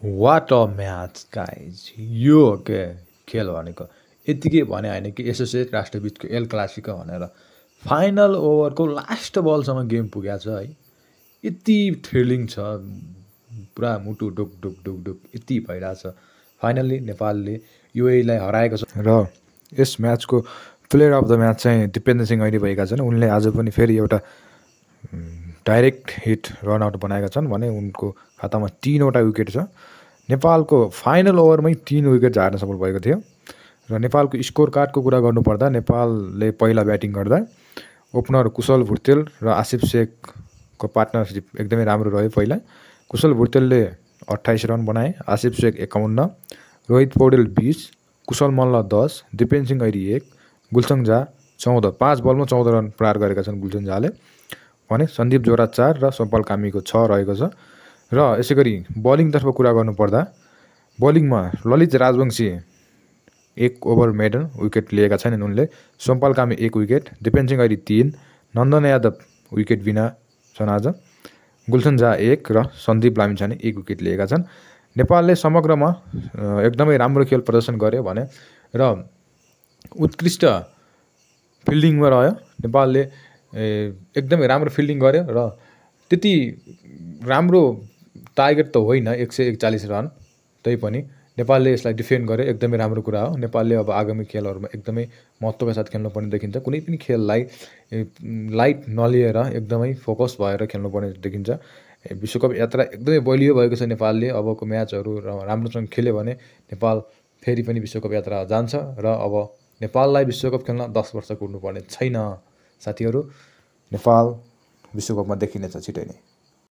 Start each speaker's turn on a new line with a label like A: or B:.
A: What a match guys यो हो के खेल भनेको यतिकै भने होइन कि एसोसिएट राष्ट्रबिचको एल क्लासिको भनेर फाइनल ओभरको लास्ट बलसम्म गेम पुगेको छ है। यति थ्रिलिङ छ, पुरा मुटु ढुक ढुक ढुक ढुक यति भइरहेछ। फाइनल्ली नेपालले युएईलाई हराएको छ र यस म्याचको प्लेयर अफ द म्याच चाहिँ दिपेन्द्र सिंह ऐरी भएका छन्। उनले आज पनि फेरि एउटा डाइरेक्ट हिट रनआउट बनाएका छन् भने उनको खातामा 3वटा विकेट छ। नेपालको फाइनल ओभरमै 3 विकेट झार्न सफल भएको थियो र नेपालको स्कोर कार्डको कुरा गर्नुपर्दा नेपालले पहिला ब्याटिङ गर्दा ओपनर कुशल भुर्तेल र आसिफ शेखको पार्टनरसिप एकदमै राम्रो रह्यो। पहिला कुशल भुर्तेलले 28 रन बनाए, आसिफ शेख 51, रोहित पौडेल 20, कुशल मल्ल 10, दिपेन्द्र सिंह ऐरी 1, गुलसन झा 14, 5 बलमा 14 रन प्रहार गरेका छन् गुलसन झाले भने सन्दीप जोरा 4 र सोमपाल कामीको 6 रहेको छ। र यसै गरी बलिङतर्फ कुरा गर्नुपर्दा बलिङमा ललित राजवंशी 1 ओभर मेडन विकेट लिएका छैनन् उनले। सोमपाल कामी 1 विकेट, दिपेन्द्र सिंह ऐरी 3, नन्दन यादव विकेट बिना छन् आज, गुलसन झा 1 र सन्दीप लामिछाने 1 विकेट लिएका छन्। नेपालले समग्रमा एकदमै राम्रो खेल प्रदर्शन गर्यो भने र उत्कृष्ट फिल्डिङमा रह्यो। नेपालले एकदमै राम्रो फिल्डिङ गर्यो र त्यति राम्रो टार्गेट त होइन 141 रन, तैपनि नेपालले यसलाई डिफेन्ड गर्यो, एकदमै राम्रो कुरा हो। नेपालले अब आगामी खेलहरूमा एकदमै महत्त्वका साथ खेल्नुपर्ने देखिन्छ। कुनै पनि खेललाई लाइट नलिएर एकदमै फोकस भएर खेल्नुपर्ने देखिन्छ। विश्वकप यात्रा एकदमै बलियो भएको छ नेपालले। अबको म्याचहरू राम्रोसँग खेल्यो भने नेपाल फेरि पनि विश्वकप यात्रा जान्छ र अब नेपाललाई विश्वकप खेल्न 10 वर्ष कुर्नुपर्ने छैन साथीहरू। नेपाल विश्वकपमा देखिनेछ छिटै नै।